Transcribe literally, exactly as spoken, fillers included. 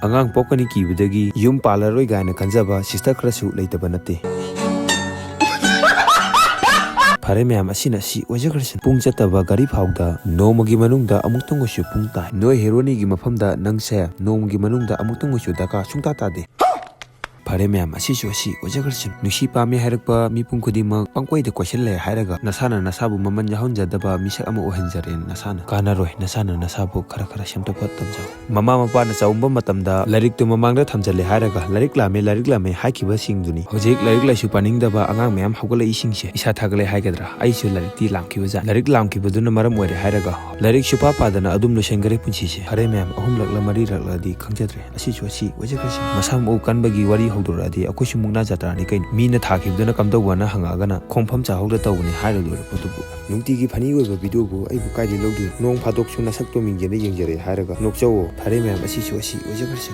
ꯑꯉꯥꯡ ꯄꯣꯛꯀꯅꯤ ꯀꯤꯕꯗꯒꯤ ꯌꯨꯝ ꯄꯥꯜꯂꯔꯣꯏ ꯀꯥꯏꯅ ꯈꯟꯖꯕ sister ꯈꯔꯁꯨ ꯂꯩꯇꯕ ꯅꯠꯇꯦ꯫ ꯐꯔꯦ ꯃꯌꯥꯝ, ꯑꯁꯤꯅ ꯑꯁꯤ ꯑꯣꯏꯖꯈ꯭ꯔꯁꯅꯨ꯫ ꯄꯨꯡ ꯆꯠꯇꯕ ꯒꯥꯔꯤ ꯐꯥꯎꯗ ꯅꯣꯡꯃꯒꯤ ꯃꯅꯨꯡꯗ ꯑꯃꯨꯛꯇꯪ ꯑꯣꯏꯁꯨ ꯄꯨꯡ ꯇꯥꯏ꯫ ꯅꯣꯏ ꯍꯦꯔꯣꯅꯤꯒꯤ ꯃꯐꯝꯗ ꯅꯪꯁꯦ ꯅꯣꯡꯃꯒꯤ ꯃꯅꯨꯡꯗ ꯑꯃꯨꯛꯇꯪ ꯑꯣꯏꯁꯨ ꯗꯔꯀꯥꯔ ꯁꯨꯡꯇꯥ ꯇꯥꯗꯦ꯫ ꯐꯔꯦ ꯃꯌꯥꯝ, ꯑꯁꯤꯁꯨ ꯑꯁꯤ ꯑꯣꯏꯖꯈ꯭ꯔꯁꯅꯨ꯫ ꯅꯨꯡꯁꯤ ꯄꯥꯝꯃꯤ ꯍꯥꯏꯔꯛꯄ ꯃꯤꯄꯨꯝ ꯈꯨꯗꯤꯡꯃꯛ ꯄꯪꯀꯣꯏꯗ ꯀꯣꯏꯁꯤꯜꯂꯦ ꯍꯥꯏꯔꯒ ꯅꯁꯥꯅ ꯅꯁꯥꯕꯨ ꯃꯃꯜ ꯌꯥꯎꯍꯟꯖꯗꯕ ꯃꯤꯁꯛ ꯑꯃ ꯑꯣꯏꯍꯟꯖꯔꯦ ꯅꯁꯥꯅ꯫ ꯀꯥꯟꯅꯔꯣꯏ, ꯅꯁꯥꯅ ꯅꯁꯥꯕꯨ ꯈꯔ ꯈꯔ ꯁꯦꯝꯗꯣꯛꯄ ꯇꯝꯖꯧ꯫ ꯃꯃꯥ ꯃꯄꯥꯅ ꯆꯥꯎꯝꯕ ꯃꯇꯝꯗ ꯂꯥꯏꯔꯤꯛꯇꯨ ꯃꯃꯥꯡꯗ ꯊꯝꯖꯜꯂꯦ ꯍꯥꯏꯔꯒ ꯂꯥꯏꯔꯤꯛ ꯂꯥꯝꯃꯦ, ꯂꯥꯏꯔꯤꯛ ꯂꯥꯝꯃꯦ ꯍꯥꯏꯈꯤꯕꯁꯤꯡꯗꯨꯅꯤ ꯍꯧꯖꯤꯛ ꯂꯥꯏꯔꯤꯛ ꯂꯥꯏꯁꯨ ꯄꯥꯅꯤꯡꯗꯕ ꯑꯉꯥꯡ ꯃꯌꯥꯝ ꯍꯧꯒꯠꯂꯛꯏꯁꯤꯡꯁꯦ꯫ ꯏꯁꯥ ꯊꯥꯒꯠꯂꯦ ꯍꯥꯏꯒꯗ꯭ꯔꯥ? ꯑꯩꯁꯨ ꯂꯥꯏꯔꯤꯛꯇꯤ ꯂꯥꯝꯈꯤꯕꯖꯥꯠ꯫ ꯂꯥꯏꯔꯤꯛ ꯂꯥꯝꯈꯤꯕꯗꯨꯅ ꯃꯔꯝ ꯑꯣꯏꯔꯦ ꯍꯥꯏꯔꯒ ꯂꯥꯏꯔꯤꯛ ꯁꯨꯄꯥ ꯄꯥꯗꯅ ꯑꯗꯨꯝ ꯂꯣꯏꯁꯤꯟꯈꯔꯦ ꯄꯨꯟꯁꯤꯁꯦ꯫ ꯐꯔꯦ ꯃꯌꯥꯝ, ꯑꯍꯨꯝꯂꯛꯂ ꯃꯔꯤꯔꯛꯂꯗꯤ ꯈꯪꯖꯗ꯭ꯔꯦ꯫ ꯑꯁꯤꯁꯨ ꯑꯁꯤ ꯑꯣꯏꯖꯈ꯭ꯔꯁꯤ꯫ ꯃꯁꯥ ꯃꯎ ꯀꯟꯕꯒꯤ ꯋꯥꯔꯤ ꯍꯧꯗꯣꯔꯛꯑꯗꯤ ꯑꯩꯈꯣꯏꯁꯨ ꯃꯨꯛꯅꯥ ꯖꯥꯇ꯭ꯔꯥꯅꯤ ꯀꯩꯅꯣ꯫ ꯃꯤꯅ ꯊꯥꯈꯤꯕꯗꯨꯅ ꯀꯝꯗꯧꯕꯅ ꯍꯪꯉꯛꯑꯒꯅ ꯈꯣꯡꯐꯝ ꯆꯥꯍꯧꯗ ꯇꯧꯕꯅꯤ ꯍꯥꯏꯔ ꯂꯣꯏꯔꯦ ꯄꯣꯠꯇꯨꯕꯨ꯫ ꯅꯨꯡꯇꯤꯒꯤ funny ꯑꯣꯏꯕ videoꯕꯨ ꯑꯩꯕꯨ ꯀꯥꯏꯗꯩ ꯂꯧꯗꯣꯏꯅꯣ? ꯅꯣꯡ ꯐꯥꯗꯣꯛꯁꯨ ꯅꯁꯛꯇꯣ ꯃꯤꯡꯖꯦꯜꯗ ꯌꯦꯡꯖꯔꯦ ꯍꯥꯏꯔꯒ ꯅꯣꯛꯆꯧꯋꯣ꯫ ꯐꯔꯦ ꯃꯌꯥꯝ, ꯑꯁꯤꯁꯨ ꯑꯁꯤ ꯑꯣꯏꯖꯈ꯭ꯔꯁꯤ꯫